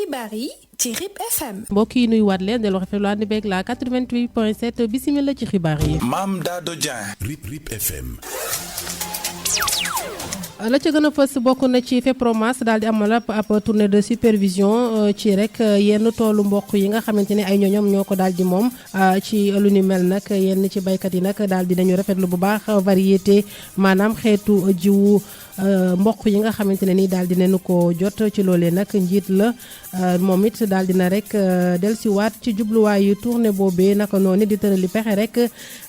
xibaar yi ci RIP FM. mbokk yi nuyuwaat leen delloo rafetlu ànd beeg la 88.7 bisimila ci xibaar yi. Mame Dado Dieng. RIP FM. la ca gën a fës bokk na ci FEPROMAS daal di amal ab tournée de supervision ci rek yenn toolu mboq yi nga xamante ne ay ñoñom ñoo ko daal di moom ci lu ni mel nag yenn ci baykat yi nag daal di nañu rafetlu bu baax variété maanaam xeetu jiwu mboq yi nga xamante ne ni daal di nañu ko jot ci loolee nag njiit la moom it daal dina rek dellusiwaat ci jubluwaayu tournée boobee naka noonu di tërali pexe rek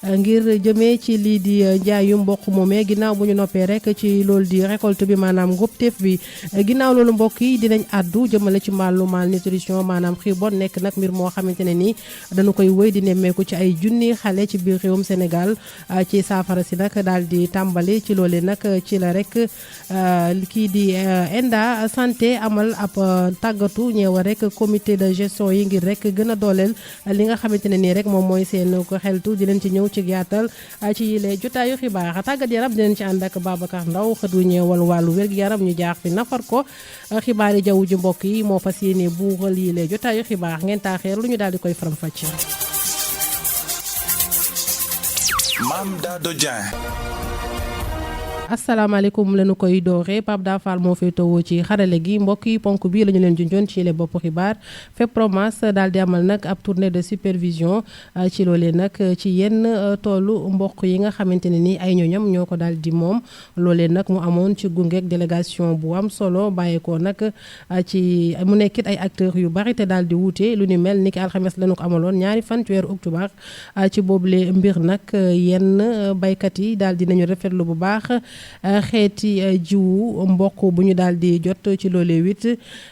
ngir jëmee ci lii di njaayu mboq moomee ginnaaw bu ñu noppee rek ci loolu di récolte bi maanaam ngóobteef bi ginnaaw loolu mbokk yi dinañ àddu jëmale ci mbàllu malnutrition maanaam xiif bon nekk nag mbir moo xamante ne ni dañu koy wëy di nemmeeku ci ay junni xale ci biir réewum Sénégal ci saafara si nag daal di tàmbali ci loolee nag ci la rek kii di ENDA santé amal ab tàggatu ñeewa rek comité de gestion yi ngir rek gën a dooleel li nga xamante ne nii rek moom mooy seen ko xeltu di leen ci ñëw ci yaatal ci yile jotaayu xibaar tàggat yaram dinañ ci ànd ak Babacar Ndaw xëtu ñeewal wàllu wér-gu-yaram ñu jaax fi nafar ko xibaari jaww ji mbokk yi moo fas yéene buuxal yile jotaayu xibaar ngeen taaxeer lu ñu daal di koy faram-fàcce. Mame Dado Dieng. asalaamaaleykum lañu koy dooree Pape Dafal moo fay tawoo ci xarale gi mbokk yi ponk bii la ñu leen junjoon ci le bopp xibaar FEPROMAS daal di amal nag ab tournée de supervision ci loolee nag ci yenn toolu mboq yi nga xamante ne ni ay ñoñam ñoo ko daal di moom loolee nag mu amoon ci gungeek délégation bu am solo bàyyeekoo nag ci mu nekkit ay acteurs yu bari te daal di wuute lu ni mel ni ki alxames lañu ko amaloon ñaari fan ci weeru octobre ci boobule mbir nag yenn baykat yi daal di nañu rafetlu bu baax xeeti jiwu mboq bu ñu daal di jot ci loolee wit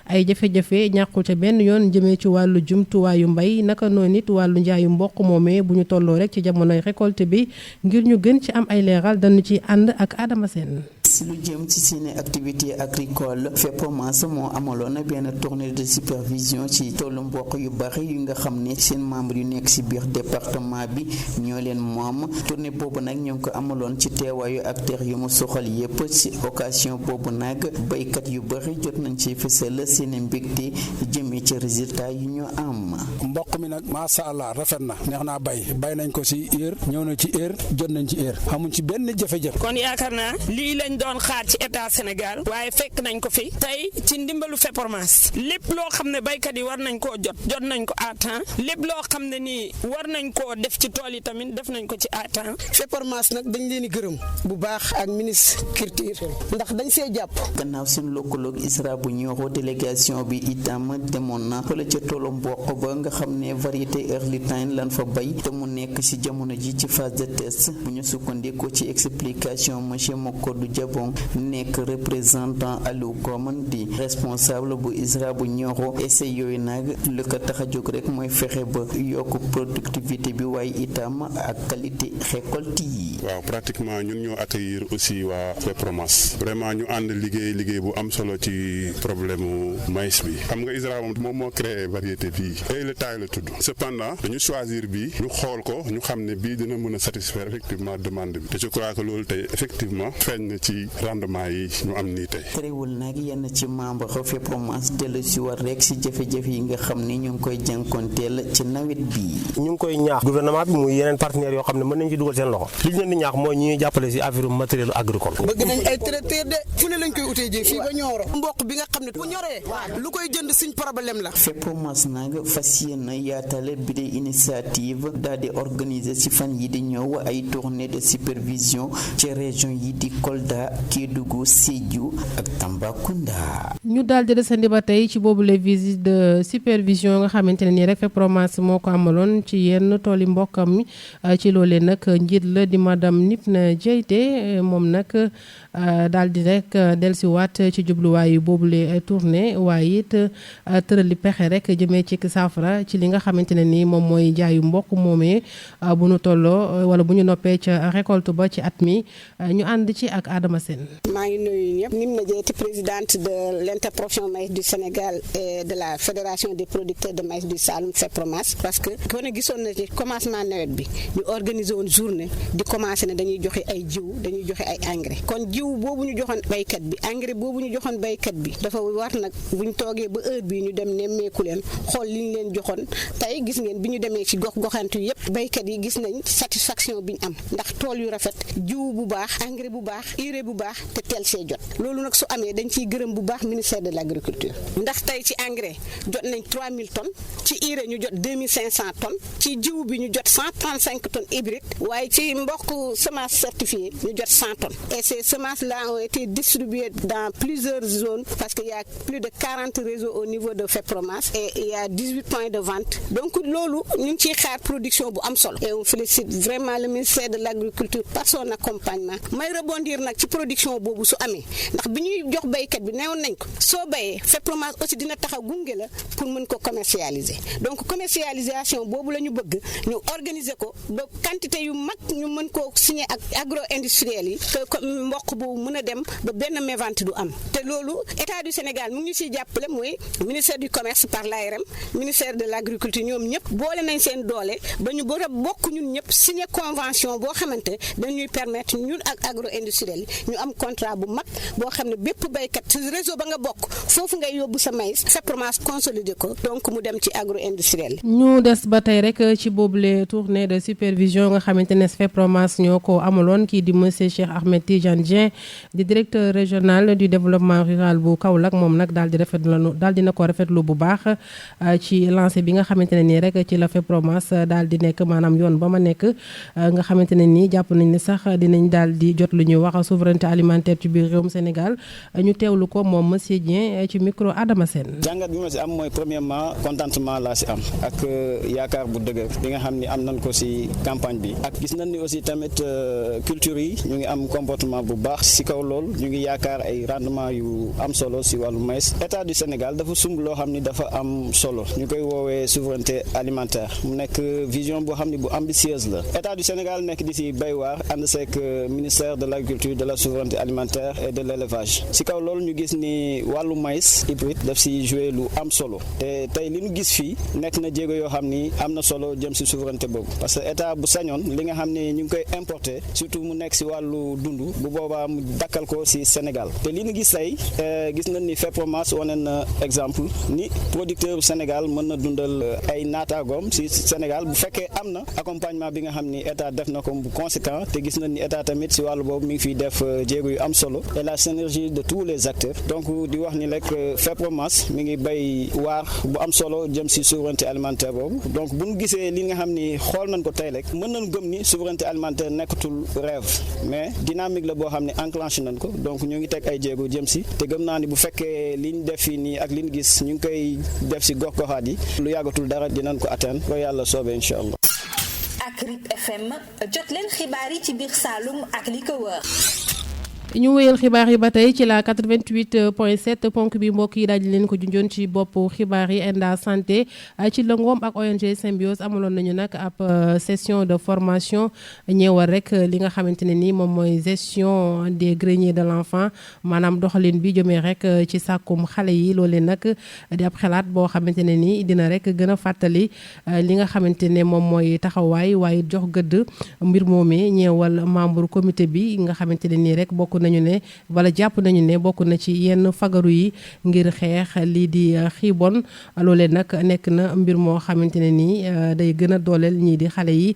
ay jafe-jafe ñàkkul ca benn yoon jëmee ci wàllu jumtuwaayu mbay naka noonu it wàllu njaayu mboq moomee bu ñu tolloo rek ci jamonoy récolte bi ngir ñu gën ci am ay leeral dañu ci ànd ak Adama Sène. si lu jëm ci seen activité agricole FEPROMAS moo amaloon benn tournée de supervision ci toolu mboq yu bari yu nga xam ne seen membre yu nekk si biir département bi ñoo leen moom tournée boobu nag ñoo ngi ko amaloon ci teewaayu acteurs yu mu soxal yépp ci occasion boobu nag baykat yu bari jot nañ ci fësal seen mbégte jëmee ci résultat yu ñu am. mboq mi nag macha allah rafet na neex naa bay nañ ko si heure ñëw na ci heure jot nañ ci heure amuñ ci benn jafe-jafe. kon yaakaar naa lii lañ doon xaar ci état Sénégal waaye fekk nañ ko fi tey ci ndimbalu FEPROMAS lépp loo xam ne baykat yi war nañ koo jot nañ ko à temps lépp loo xam ne nii war nañ koo def ci tool yi tamit def nañ ko ci à temps. FEPROMAS nag dañ leen di gërëm bu baax ak ministre culture ndax dañ see jàpp. gannaaw seen lëkkaloog ISRA bu Nioro délégation bi itam demoon na fële ca toolu mboq ba nga xam ne variété early time lan fa bay te mu nekk ci jamono ji ci phase de test bu ñu sukkandikoo ci explication monsieur Mokodou Diabong nekk représentant Aliou Goman di responsable bu ISRA bu Nioro essai yooyu nag lu ko tax a jóg rek mooy fexe ba yokk productivité bi waaye itam ak qualité récolte yi. waaw pratiquement ñun ñoo accueillir aussi waa FEPROMAS vraiment ñu ànd liggéey bu am solo ci problème maïs bi xam nga ISRA moom moo créé variété bii tey la taay la tudd cependant dañu choisir bii ñu xool ko ñu xam ne bii dina mën a satisfaire effectivement demande bi te je crois que loolu tey effectivement feeñ na ci rendement yi ñu am nii tey. terewul nag yenn ci membre FEPROMAS dellu si war rek si jafe-jafe yi nga xam ne ñu ngi koy jànkonteel ci nawet bi. ñu ngi koy ñaax gouvernement bi muy yeneen partenaires yoo xam ne mën nañ ci dugal seen loxo li ñu leen di ñaax mooy ñi ñuy jàppale si affaire matériel agricole. bëgg nañ ay traiteur de fu ne lañ koy utee ji fii ba Nioro mboq bi nga xam ne bu ñoree lu koy jënd suñ problème la. FEPROMAS nag fas yéene yaatale bi de initiative daal di organiser si fan yi di ñëw ay tournée de supervision ci région yi di Kolda Kédougou Sédhiou ak Tambacounda. ñu daal di desandi ba tey ci boobu les visites de supervision nga xamante ne nii rek FEPROMAS moo ko amaloon ci yenn tooli mbokkam mi ci loolee nag njiit la di madame Nipna Diaité moom nag daal di rek dellusiwaat ci jubluwaayu boobule tournée waaye it tërali pexe rek jëmee ci saafara ci li nga xamante ne nii moom mooy jaayu mbokk moomee bu ñu tolloo wala bu ñu noppee ca récolte ba ci at mi ñu ànd ci ak Adama Sène. maa ngi nuyu ñëpp Nipna Diaité présidente de l'interprofession maïs du Sénégal et de la fédération des producteurs de maïs du Saloum FEPROMAS parce que ku ne gisoon na ci commencement nawet bi ñu organiser woon journée di commencer ne dañuy joxe ay jiw dañuy joxe ay engrais kon jiw jiw boobu ñu joxoon baykat bi engrais boobu ñu joxoon baykat bi dafa war nag bu ñu toogee ba heure bii ñu dem nemmeeku leen xool li ñu leen joxoon tey gis ngeen bi ñu demee ci gox-goxantu yëpp baykat yi gis nañ satisfaction bi ñu am ndax tool yu rafet jiw bu baax engrais bu baax urée bu baax te teel see jot loolu nag su amee dañ ciy gërëm bu baax ministère de l'agriculture ndax tey ci engrais jot nañ 3000 tonnes ci urée ñu jot 2500 tonnes ci jiw bi ñu jot 135 tonnes hybride waaye ci mboq semence certifiée ñu jot 100 tonnes et ces semences-là ont été distribuées dans plusieurs zones parce qu'il y a plus de 40 réseaux au niveau de FEPROMAS et il y a 18 points de vente donc loolu ñu ngi ciy xaar production bu am solo et on félicite vraiment le ministère de l'agriculture par son accompagnement may rebondir nag ci production boobu su amee ndax bi ñuy jox baykat bi newoon nañ ko soo bayee FEPROMAS aussi dina taxaw gunge la pour mën ko commercialiser donc commercialisation boobu la ñu bëgg ñu organiser ko ba quantité yu mag ñu mën koo signer ak agro-industriels yi que mboq boobu mën a dem ba benn mévente du am te loolu état du Sénégal mu ngi ñu siy jàppale mooy ministère du commerce par l'ARM ministère de l'agriculture ñoom ñëpp boole nañ seen doole ba ñu bëgg a bokk ñun ñëpp signer convention boo xamante dañuy permettre ñun ak agro-industriels yi ñu am contrat bu mag boo xam ne bépp baykat ci réseau ba nga bokk foofu ngay yóbbu sa maïs FEPROMAS consolider ko donc mu dem ci agro-industriel ñu des ba tey rek ci boobule tournée de supervision nga xamante ne FEPROMAS ñoo ko amaloon kii di monsieur Cheikh Ahmed Tidiane Dieng di directeur régional du développement rural bu Kaolack moom nag daal dina ko rafetlu bu baax ci lancé bi nga xamante ne nii rek ci la FEPROMAS daal di nekk maanaam yoon ba ma nekk nga xamante ne nii jàpp nañ ne sax dinañ daal di jot lu ñuy wax souveraineté alimentaire ci biir réewum Sénégal ñu teewlu ko moom monsieur Dieng ci micro Adama Sène. jàngat bi ma si am mooy premièrement contentement laa si am ak yaakaar bu dëgër bi nga xam ni am nañ ko si campagne bi ak gis nañ ni aussi tamit culture yi ñu ngi am comportement bu baax si kaw lool ñu ngi yaakaar ay rendement yu am solo si wàllu maïs état du Sénégal dafa sumb loo xam ni dafa am solo ñu koy woowee souveraineté alimentaire mu nekk vision boo xam ni bu ambitieuse la état du Sénégal nekk di si bay waar ànd seek ministère de l'agriculture de la souveraineté alimentaire et de l'élevage si kaw loolu ñu gis ni wàllu maïs hybride daf si jouer lu am solo te tey li ñu gis fii nekk na jéego yoo xam ni am na solo jëm si souveraineté boobu parce que état bu sañoon li nga xam ni ñu ngi koy importer surtout mu nekk si wàllu dund bu boobaa mu dakkal ko si Sénégal te li ñu gis tey gis nañ ni FEPROMAS wane na exemple ni producteur Sénégal mën na dundal ay naataagoom si Sénégal bu fekkee am na accompagnement bi nga xam ni état def na ko bu conséquent te gis nañ ni état tamit si wàllu boobu mi ngi fiy def jéego yu am solo et la synergie de tous les acteurs donc di wax ni rek FEPROMAS mi ngi bay waar bu am solo jëm si souveraineté alimentaire boobu donc bu ñu gisee li nga xam ni xool nañ ko tey rek mën nañ gëm ni souveraineté alimentaire nekkatul rêve mais dynamique la boo xam ne enclenché nañ ko donc ñu ngi teg ay jéego jëm si te gëm naa ni bu fekkee li ñu def fii nii ak li ñu gis ñu ngi koy def si gox-goxaat yi lu yàggatul dara dinañ ko atteindre ko yàlla soobee incha allah. ak RIP FM jot leen xibaar yi ci biir Saloum ak li ko wër. ñu wéyal xibaar yi ba tey ci la 88.7 ponk bi mbokk yi daal di leen ko junjoon ci bopp xibaar yi Enda Santé ci lëngoom ak ONG Symbiose amaloon nañu nag ab session de formation ñeewal rek li nga xamante ne ni moom mooy gestion des greniers de l'enfant maanaam doxalin bi jëmee rek ci sàkkum xale yi loolee nag di ab xalaat boo xamante ne ni dina rek gën a fàttali li nga xamante ne moom mooy taxawaay waaye jox gëdd mbir moomee ñeewal membre comité bi nga xamante ne nii rek bokk nañu ne wala jàpp nañu ne bokk na ci yenn fagaru yi ngir xeex lii di xiibon loolee nag nekk na mbir moo xamante ne nii day gën a dooleel ñii di xale yi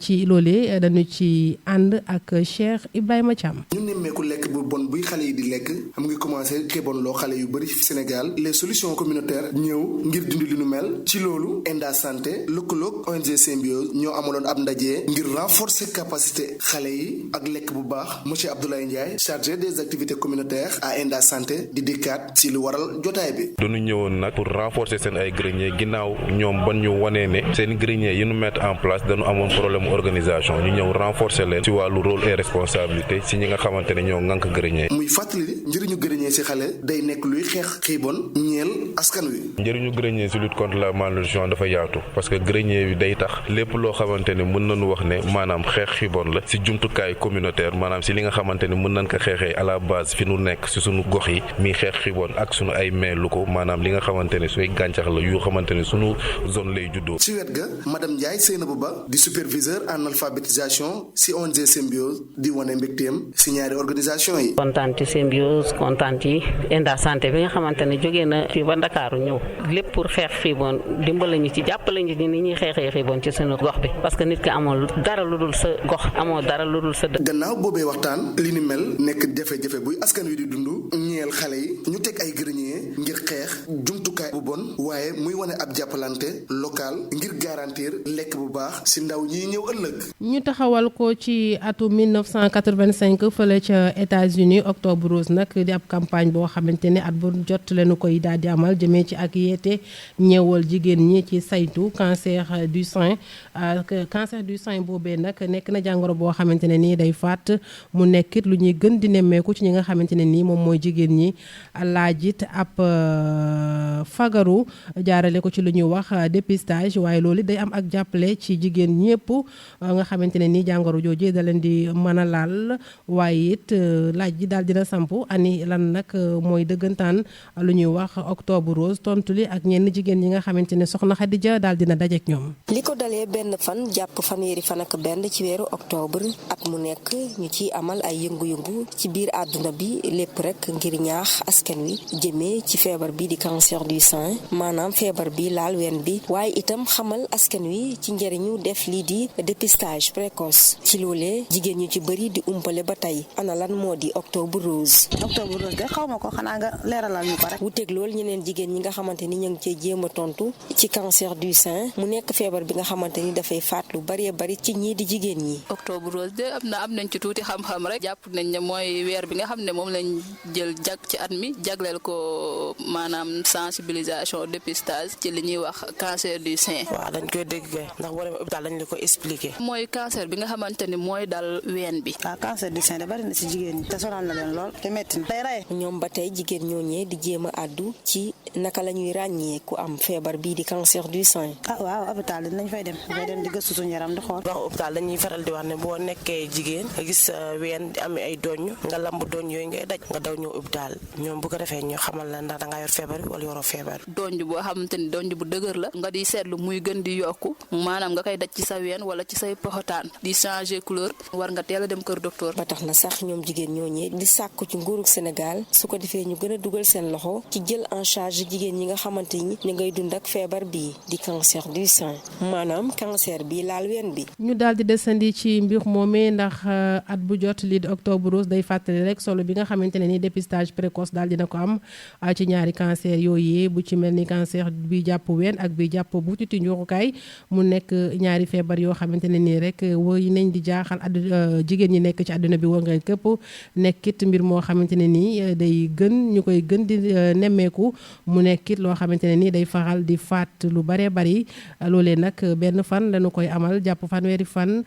ci loolee dañu ci ànd ak Cheikh Ibrahima Thiam. ñu nemmeeku lekk bu bon buy xale yi di lekk am ngi commencé xiibon loo xale yu bëri fi Sénégal les solutions communautaires ñëw ngir dindi li nu mel ci loolu Enda Santé lëkkaloog ONG Symbiose ñoo amaloon ab ndaje ngir renforcer capacité xale yi ak lekk bu baax monsieur Abdoulaye Ndiaye chargé des activités communautaires à Enda Santé di dikkaat si lu waral jotaay bi. dañu ñëwoon nag pour renforcer seen ay grenier ginnaaw ñoom ban ñu wanee ne seen grenier yi ñu mettre en place dañu amoon problème organisation ñu ñëw renforcer leen si wàllu rôle et responsabilité si ñi nga xamante ne ñoo ŋànk grenier. muy fàttali njëriñu grenier si xale day nekk luy xeex xiibon ñeel askan wi. njëriñu grenier si lutte contre la malnutrition dafa yaatu parce que grenier bi day tax lépp loo xamante ne mën nañu wax ne maanaam xeex xiibon la si jumtukaay communautaire maanaam si li nga xamante ne mën nañ mën ko xeexee à la base fi nu nekk si sunu gox yi mi xeex xiibon ak sunu ay meelu ko maanaam li nga xamante ne suy gàncax la yu xamante ne sunu zone lay juddoo. ci wet ga madame Ndiaye Seynabou Ba di superviseur en alphabétisation si ONG Symbiose di wane mbégteem si ñaari organisation yi. kontaan ci Symbiose kontaan ci Enda Santé bi nga xamante ne jógee na fii ba Ndakaaru ñëw lépp pour xeex xiibon dimbale ñu ci jàppale ñu ni ñuy xeexee xiibon ci sunu gox bi parce que nit ki amoo dara lu dul sa gox amoo dara lu dul sa dëkk. gannaaw boobee waxtaan li ni mel nekk jafe-jafe buy askan wi di dund ñeel xale yi ñu teg ay grenier ngir xeex jumtukaay bu bon waaye muy wane ab jàppalante local ngir garantir lekk bu baax ci ndaw ñi ñëw ëllëg. ñu taxawal ko ci atum 1985 fële ca États-Unis octobre rose nag di ab campagne boo xamante ne at bu jot leenu koy daal di amal jëmee ci ak yeete ñeewal jigéen ñi ci saytu cancer du sein boobee nag nekk na jàngoro boo xamante ne nii day faat mu nekkit lu ñuy gën di nemmeeku ci ñi nga xamante ne nii moom mooy jigéen ñi laajit ab fagaru jaarale ko ci lu ñuy wax dépistage waaye loolu day am ak jàppale ci jigéen ñëpp nga xamante ne nii jàngoro jooju da leen di mën a laal waaye it laaj ji daal dina samp ani lan nag mooy dëggantaan lu ñuy wax octobre rose tontu li ak ñenn jigéen ñi nga xamante ne soxna Xadija daal dina dajeek ñoom. li ko dalee benn fan jàpp fanweeri fan ak benn ci weeru octobre at mu nekk ñu ciy amal ay yëngu-yëngu ci biir àdduna bi lépp rek ngir ñaax askan wi jëmee ci feebar bi di cancer du sein maanaam feebar bi laal ween bi waaye itam xamal askan wi ci njëriñu def lii di dépistage précoce ci loolee jigéen ñu ci bëri di umpale ba tey ana lan moo di octobre rose. octobre rose de xaw ma ko xanaa nga leeralal ñu ko rek. wuteeg loolu ñeneen jigéen ñi nga xamante ni ñu ngi cee jéem a tontu ci cancer du sein mu nekk feebar bi nga xamante ni dafay faat lu bari bari ci ñii di jigéen ñi. octobre rose de am nañ ci tuuti xam-xam rek jàpp nañ ne mooy weer bi nga xam ne moom lañ jël ci at mi jagleel ko maanaam sensibilisation dépistage ci li ñuy wax cancer du sein. waaw dañ koy dégg ndax boo demee hôpital dañ la ko expliquer. mooy cancer bi nga xamante ni mooy dal ween bi. waaw cancer du sein de bari na ci jigéen ñi te sonal na leen lool te metti na day rey. ñoom ba tey jigéen ñooñee di jéem a àddu ci naka la ñuy ràññee ku am feebar bii di cancer du sein. waaw hôpital dinañ fay dem di gëstu suñu yaram di xool. wax hôpital dañuy faral di wax ne boo nekkee jigéen nga gis ween di am ay doñ nga lamb doñ yooyu ngay daj nga daw ñëw hôpital ñoom bu ko defee ñu xamal la ndax da nga yor feebar bi wala yoroo feebar. doñ boo xamante ni doñ bu dëgër la nga di seetlu muy gën di yokku maanaam nga koy daj ci sa ween wala ci say poxotaan di changer couleur war nga teel a dem kër docteur. ba tax na sax ñoom jigéen ñooñee di sàkku ci nguurug Sénégal su ko defee ñu gën a dugal seen loxo ci jël en charge jigéen ñi nga xamante ni ñu ngay dund ak feebar bii di cancer du sein maanaam cancer bi laal ween bi. ñu daal di desandi ci mbir moomee ndax at bu jot lii di octobre rose day fàttali rek solo bi nga xamante ne ni dépistage précoce daal dina ko am ci ñaari cancer yooyu bu ci mel ni cancer bi jàpp ween ak bi jàpp butitu njurukaay mu nekk ñaari feebar yoo xamante ne nii rek woy nañ di jaaxal jigéen ñi nekk ci àdduna bi war nga këpp nekkit mbir moo xamante ne nii day ñu koy gën di nemmeeku mu nekkit loo xamante ne nii day faral di faat lu baree bari loolee nag benn fan lañu koy amal jàpp fanweeri fan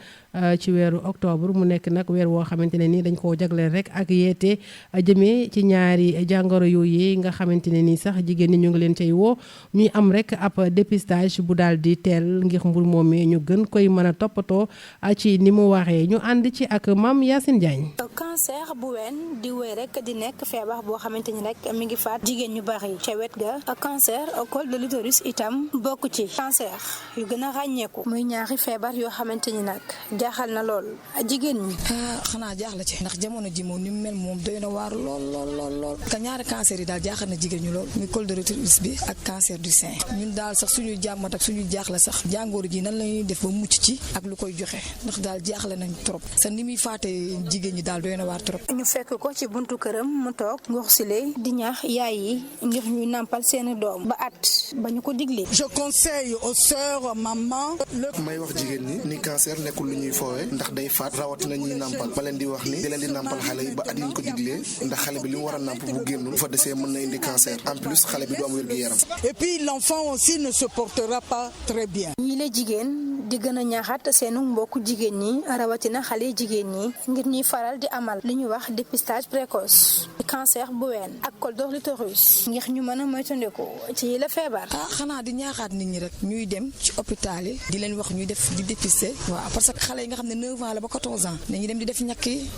ci weeru octobre mu nekk nag weer woo xamante ne nii dañ koo jagleel rek ak yeete jëmee ci ñaari jàngoro yooyu nga xamante ne nii sax jigéen ñi ñu ngi leen cay woo ñuy am rek ab dépistage bu daal di teel ngir mbir moomee ñu gën koy mën a toppatoo ci ni mu waxee ñu ànd ci ak Mame Yacine Diagne. cancer bu ween di wéy rek di nekk feebar boo xamante ni rek mi ngi faat jigéen ñu bari ca wet ga cancer col de l'utérus itam bokk ci cancer yu gën a ràññeeku muy ñaari feebar yoo xamante ni nag jaaxal na lool jigéen ñi. xanaa jaaxle ci ndax jamono ji moom ni mu mel moom doy na waar lool ka ñaari cancer yi daal jaaxal na jigéen ñu lool muy col de l'utérus bi ak cancer du sein ñun daal sax suñuy jàmmat ak suñuy jaaxle sax jàngoro ji nan la ñuy def ba mucc ci ak lu koy joxe ndax daal jaaxle nañ trop sa ni muy faatee jigéen ñi daal doy na waar trop. ñu fekk ko ci buntu këram mu toog ngox si lay di ñaax yaay yi ngir ñuy nàmpal seeni doom ba at ba ñu ko diglee. je conseille aux sœurs maman. may wax jigéen ñi ni cancer nekkul lu ñuy foowee ndax day faat rawatina ñuy nàmpal ba leen di wax ni di leen di nàmpal xale yi ba at yi ñu ko diglee ndax xale bi li mu war a nàmp bu génnul bu fa desee mën na indi cancer en plus xale bi du am wér-gu-yaram. et puis l'enfant aussi ne se portera pas très bien. ñi la jigéen di gën a ñaaxaat seenu mbokku jigéen ñi rawatina xale jigéen ñi ngir ñuy faral di amal li ñuy wax dépistage précoce cancer bu ween ak col de l'utérus ngir ñu mën a moytandiku ci la feebar. xanaa di ñaaxaat nit ñi rek ñuy dem ci hôpital yi di leen wax ñuy def di dépister waaw parce que xale yi nga xam ne 9 ans la ba 14 ans nañu dem di def ñàkk yi.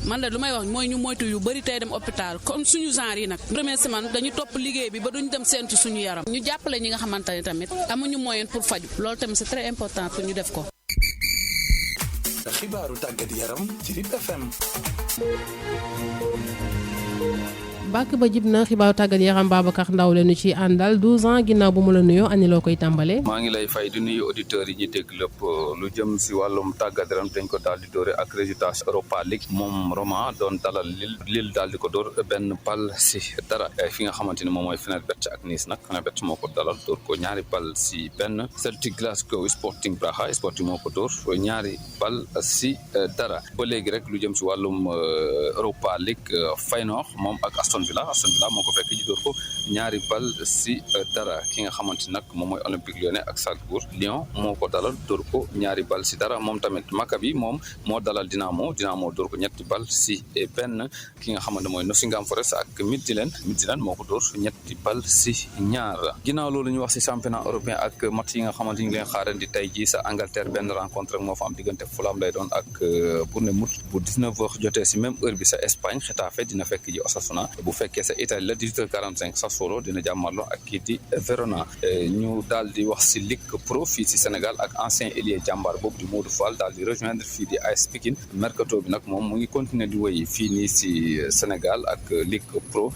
man de lu may wax mooy ñu moytu yu bëri tey dem hôpital comme suñu genre yi nag première semaine dañu topp liggéey bi ba duñ dem séntu suñu yaram ñu jàppale ñi nga xamante ne tamit amuñu moyen pour faju loolu tamit c'est très important pour ñu def ko. xibaaru tàggat yaram ci RIP FM. bàkk ba jib na xibaaru tàggat yaram Babacar Ndaw leenu ci àndal 12 ans ginnaaw bu mu la nuyoo ani loo koy tàmbalee. maa ngi lay fay di nuyu auditeurs yi ñuy dégg lépp lu jëm si wàllum tàggat yaram dañ ko daal di dóore ak résultat Europa League moom Roma doon dalal Lille daal di ko dóor benn bal si dara fi nga xamante ni moom mooy Fenerbahçe ak Nice nag Fenerbahçe moo ko dalal dóor ko ñaari bal si benn Celtic Glasgow Sporting Braga Sporting moo ko dóor ñaari bal si dara ba léegi rek lu jëm si wàllum Europa League Feyenoord moom ak Aston Villa moo ko fekk ji dóor ko ñaari bal si dara ki nga xamante nag moom mooy Olympique Lyonnais ak Salzbourg Lyon moo ko dalal dóor ko ñaari bal si dara moom tamit Maccabi moom moo dalal Dinamo dóor ko ñetti bal si benn ki nga xamante mooy Nottingham Forest ak Midtjylland moo ko dóor ñetti bal si ñaar ginnaaw loolu ñu wax si championnat européen ak match yi nga xamante ñu ngi leen xaarandi di tey ji sa Angleterre benn rencontre moo fa am diggante Fulham lay doon ak Bournemouth bu 19h jotee si même heure bi sa Espagne Getafe dina fekk ji Osasuna bu fekkee sa Italie la 18h45 Sassuolo dina jàmmarloo ak kii di Verona ñu daal di wax si Ligue Pro fii si Sénégal ak ancien ailier jàmbaar boobu di Modou Fall daal di rejoindre fii di AS Pikine mercato bi nag moom mu ngi continuer di wéy fii nii si Sénégal ak Ligue Pro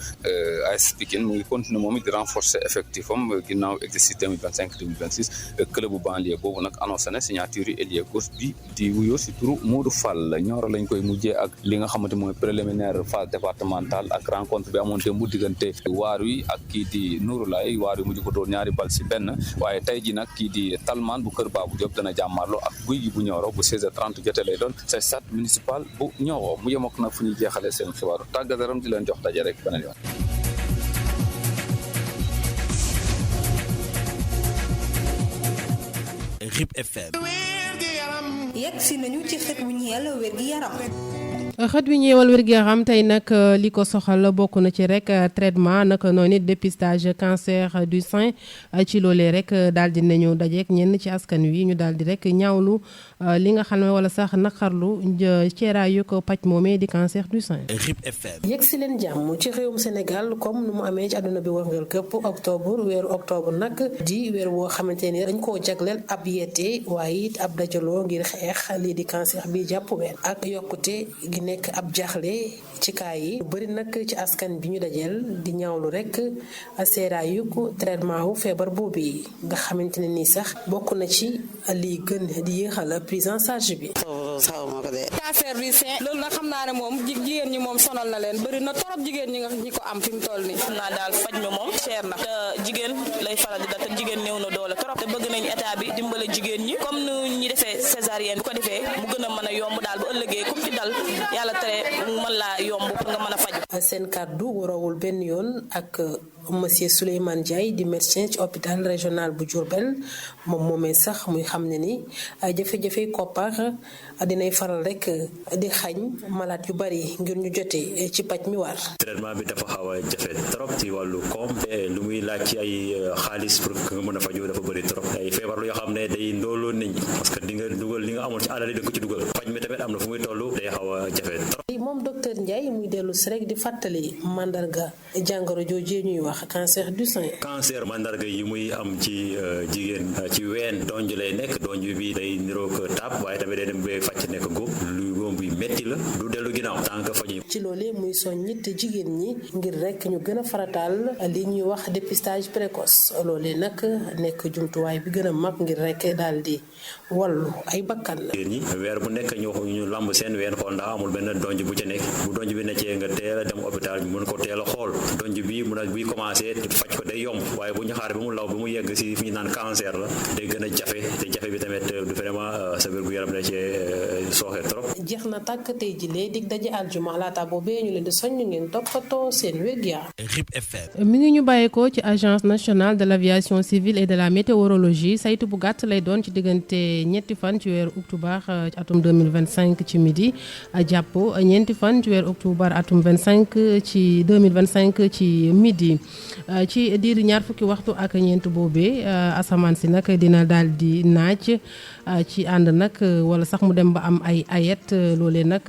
AS Pikine mu ngi continuer moom it di renforcer effectif am ginnaaw exercice 2025-2026 club bu banlieue boobu nag annoncé na signature yi ailier gauche bi di wuyoo si turu Modou Fall Nioro lañ koy mujjee ak li nga xamante mooy préliminaire phase départementale ak rencontre bi amoon démb diggante Waaruy ak kii di Nouroulaye Waaruy mujj ko doon ñaari bal si benn waaye tey ji nag kii di Talman bu Kër Babou Diop dana jàmmarloo ak Guy gi bu Nioro bu 16h30 jotee lay doon sa stade municipal bu Nioro mu yem ak nag fu ñuy jeexalee seen xibaaru tàggat yaram di leen jox daje rek beneen yoon. RIP FM. yegg si nañu ci xët wu ñeel wérgi yaram. xët wi ñeewal wér-gu-yaram tey nag li ko soxal bokk na ci rek traitement naka noonu dépistage cancer du sein ci loolee rek daal di nañu dajeek ñenn ci askan wi ñu daal di rek ñaawlu li nga xam ne wala sax naqarlu ceeraayu ko paj moomee di cancer du sein. RIP FM. yegg si leen jàmm ci réewum Sénégal comme nu mu amee ci àdduna bi wërngal këpp weeru octobre nag di weer woo xamante ni dañ koo jagleel ab yeete waaye it ab dajaloo ngir xeex lii di cancer bi jàpp ween ak yokkute gi nekk ab jaaxle ci kaay yi bëri nag ci askan bi ñu dajeel di ñaawlu rek seeraayu traitement wu feebar boobu yi nga xamante ne nii sax bokk na ci lii gën di yéexal prise en charge bi. cancer du sein loolu nag xam naa ne moom jigéen ñi moom sonal na leen bëri na torop jigéen ñi ko am fi mu toll nii. xam naa daal faj mi moom cher na te jigéen lay faral di dal te jigéen néew na doole torop te bëgg nañu état bi dimbale jigéen ñi comme nu ñi defee césarienne bu ko defee mu gën a mën a yomb daal bu ëllëgee comme ci dal yàlla tere mën laa yomb pour nga mën a faju. seen kàddu warawul benn yoon ak monsieur Souleymane Ndiaye di médecin ci hôpital régional bu Diourbel moom moomee sax muy xam ne ni jafe-jafe koppar dinay faral rek di xañ malade yu bari ngir ñu jotee ci paj mi war. traitement bi dafa xaw a jafe trop ci wàllu koom lu muy laaj ci ay xaalis pour que nga mën a faju dafa bëri trop ay feebar yoo xam ne day ndooloo nit ñi parce que di nga dugal li nga amoon ci alal yi da ko ci dugal paj mi tamit am na fu muy toll day xaw a jafe trop. moom docteur Ndiaye muy dellu si rek di fàttali mandarga jàngoro joojee ñuy wax cancer du sein. cancer mandarga yi muy am ci jigéen ci ween donj lay nekk donj bi day niroog taab waaye tamit day dem ba fàcc nekk góob lu góob bi metti la du dellu ginnaaw tant que faju ci loolee muy soññit jigéen ñi ngir rek ñu gën a farataal li ñuy wax dépistage précoce loolee nag nekk jumtuwaay bi gën a mag ngir rek daal di wallu ay bakkan la. jigéen ñi weer bu nekk ñu lamb seen ween xool ndax amul benn donj bu ci nekk bu donj bi nekkee nga teel a dem hôpital ñu mën ko teel a xool donj bi mun a buy commencé commencé faj ko day yomb waaye bu ñu xaar bi mu law bi mu yegg si fi ñu naan cancer la day gën a jafe te jafe bi tamit du vraiment sa wér-gu-yaram da cee sooxe trop. jeex na tàkk tey jilee dig daje aljuma laata boobee ñu leen di soññ ngeen toppatoo seen wér-gu-yaram. RIP FM. mi ngi ñu bàyyeekoo ci agence nationale de l'aviation civile et de la météorologie saytu bu gàtt lay doon ci diggante ñetti fan ci weeru octobre ci atum 2025 ci midi jàpp ñeenti fan ci weeru octobre atum 25 ci 2025 ci midi ci diiru ñaar fukki waxtu ak ñeent boobee asamaan si nag dina daal di naaj ci ànd nag wala sax mu dem ba am ay ayet loolee nag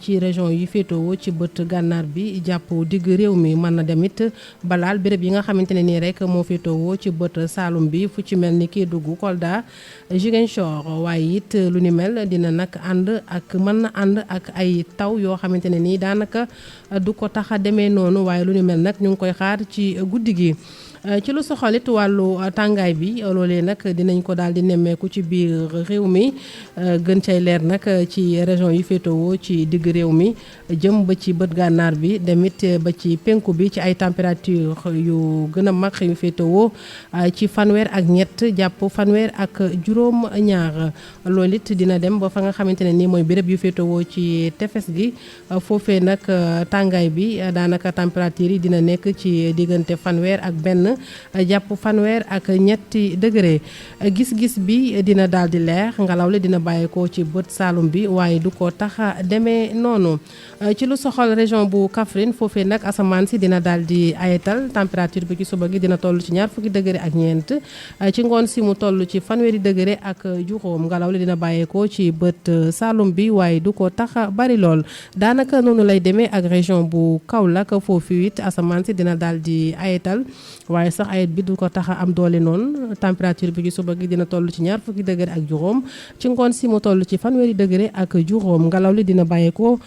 ci région yi féetewoo ci bët gànnaar bi jàpp digg réew mi mën na demit balaal béréb yi nga xamante ne nii rek moo féetewoo ci bët Saalum bi fu ci mel ni Kédougou Kolda Ziguinchor waaye it lu ni mel dina nag mën na ànd ak ay taw yoo xamante ne nii daanaka du ko tax a demee noonu waaye lu ni mel nag ñu ngi koy xaar ci guddi gi. ci lu soxalit wàllu tàngaay bi loolee nag dinañ ko daal di nemmeeku ci biir réew mi gën cay leer nag ci région yi féetewoo ci digg réew mi jëm ba ci bët gànnaar bi demit ba ci penku bi ci ay température yu gën a mag yu féetewoo ci fanweer ak ñett jàpp fanweer ak juróom ñaar loolu it dina dem ba fa nga xamante ne nii mooy béréb yu féetewoo ci tefes gi foofee nag tàngaay bi daanaka température yi dina nekk ci diggante fanweer ak benn jàpp fanweer ak ñetti degré gis-gis bi dina daal di leer ngelaw li dina bàyyeekoo ci bët Saalum bi waaye du ko tax a demee noonu ci lu soxal région bu Kaffrine foofee nag asamaan si dina daal di ayatal température bi ci suba gi dina toll ci ñaar fukki degré ak ñeent ci ngoon si mu toll ci fanweeri degré ak juróom ngelaw li dina bàyyeekoo ci bët Saalum bi waaye du ko tax a bari lool daanaka noonu lay demee ak région bu Kaolack foofu it asamaan si dina daal di ayatal waaye sax ayet bi du ko tax a am doole noonu température bi ci suba gi dina toll ci ñaar fukki degré ak juróom ci ngoon si mu toll ci fanweeri degré ak juróom ngelaw li dina bàyyeekoo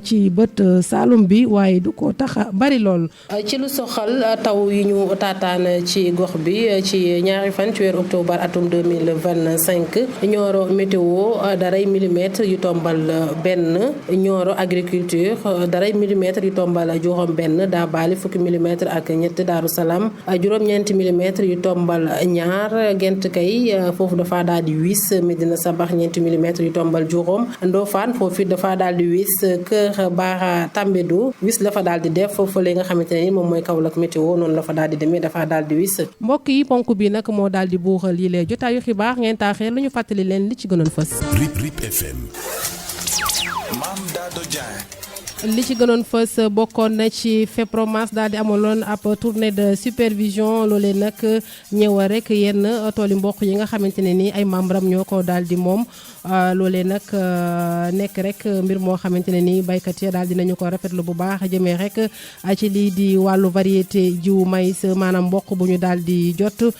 ci bët Saalum bi waaye du ko tax a bari lool. ci lu soxal taw yi ñu taataan ci gox bi ci ñaari fan ci weeru octobre atum 2025 Nioro météo daray millimètre yu tombal benn Nioro agriculture daray millimètre yu tombal juróom benn daa baali fukki millimètre ak ñett Daaru Salaam juróom-ñeenti millimètres yu tombal ñaar gent kay foofu dafa daal di wis Medina Sabax ñeenti millimètres yu tombal juróom Ndofane foofu dafa daal di wis Kër Baara Tambédou wis la fa daal di def foofu la nga xamante ne ni moom mooy Kaolack météo noonu la fa daal di demee dafa daal di wis. mbokk yi ponk bi nag moo daal di buuxal yi lee jotaayu xibaar ngeen taaxee lu ñu fàttali leen li ci gënoon fës. RIP FM. Mame Dado Dieng. li ci gënoon fës bokkoon na ci FEPROMAS daal di amaloon ab tournée de supervision loolee nag ñëw rek yenn tooli mboq yi nga xamante ne ni ay membre am ñoo ko daal di moom loolee nag nekk rek mbir moo xamante ne ni baykat yi daal dinañu ko rafetlu bu baax jëmee rek ci lii di wàllu variété jiwu maïs maanaam mboq bu ñu daal di jot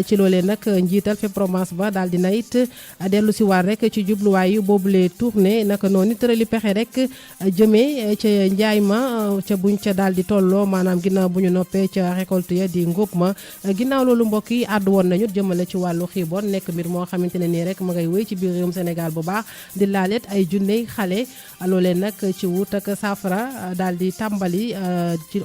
ci loolee nag njiital FEPROMAS ba daal di na it dellu si waar rek ci jubluwaayu boobule tournée naka noonu tërali pexe rek jëmee ca njaay ma ca buñ ca daal di tolloo maanaam ginnaaw bu ñu noppee ca récolte ya di ngóob ma ginnaaw loolu mbokk yi àddu woon nañu jëmale ci wàllu xiibon nekk mbir moo xamante ne nii rek ma ngay wéy ci biir réewum Sénégal bu baax di laaleet ay junney xale loolee nag ci wut ak saafara daal di tàmbali ci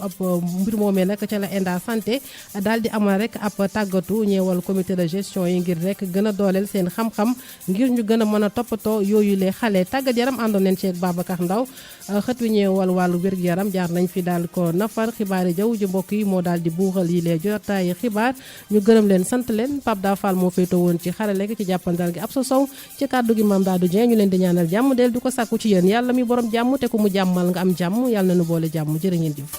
mbir moomee nag ca la Enda Santé daal di amal rek ab tàggatu ñeewal comité de gestion yi ngir rek gën a dooleel seen xam-xam ngir ñu gën a mën a toppatoo yooyu lee xale tàggat yaram àndoon nañ ci ak Babacar Ndaw xët wi ñeewal wàllu wér-gu-yaram jaar nañ fi daal ko nafar xibaari jaww ji mbokk yi moo daal di buuxal yi lee jotaayi xibaar ñu gërëm leen sant leen Pape Da Fall moo féetoo woon ci xarale gi ci jàppandal gi ab sa sow ci kàddu gi Mame Dado Dieng ñu leen di ñaanal jàmm del du ko sàkku ci yéen yàlla mi borom jàmm te ku mu jàmmal nga am jàmm yàlla na nu boole jàmm jërë ngeen jëf.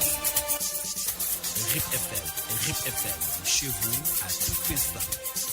RIP FM, chez vous à tout instant.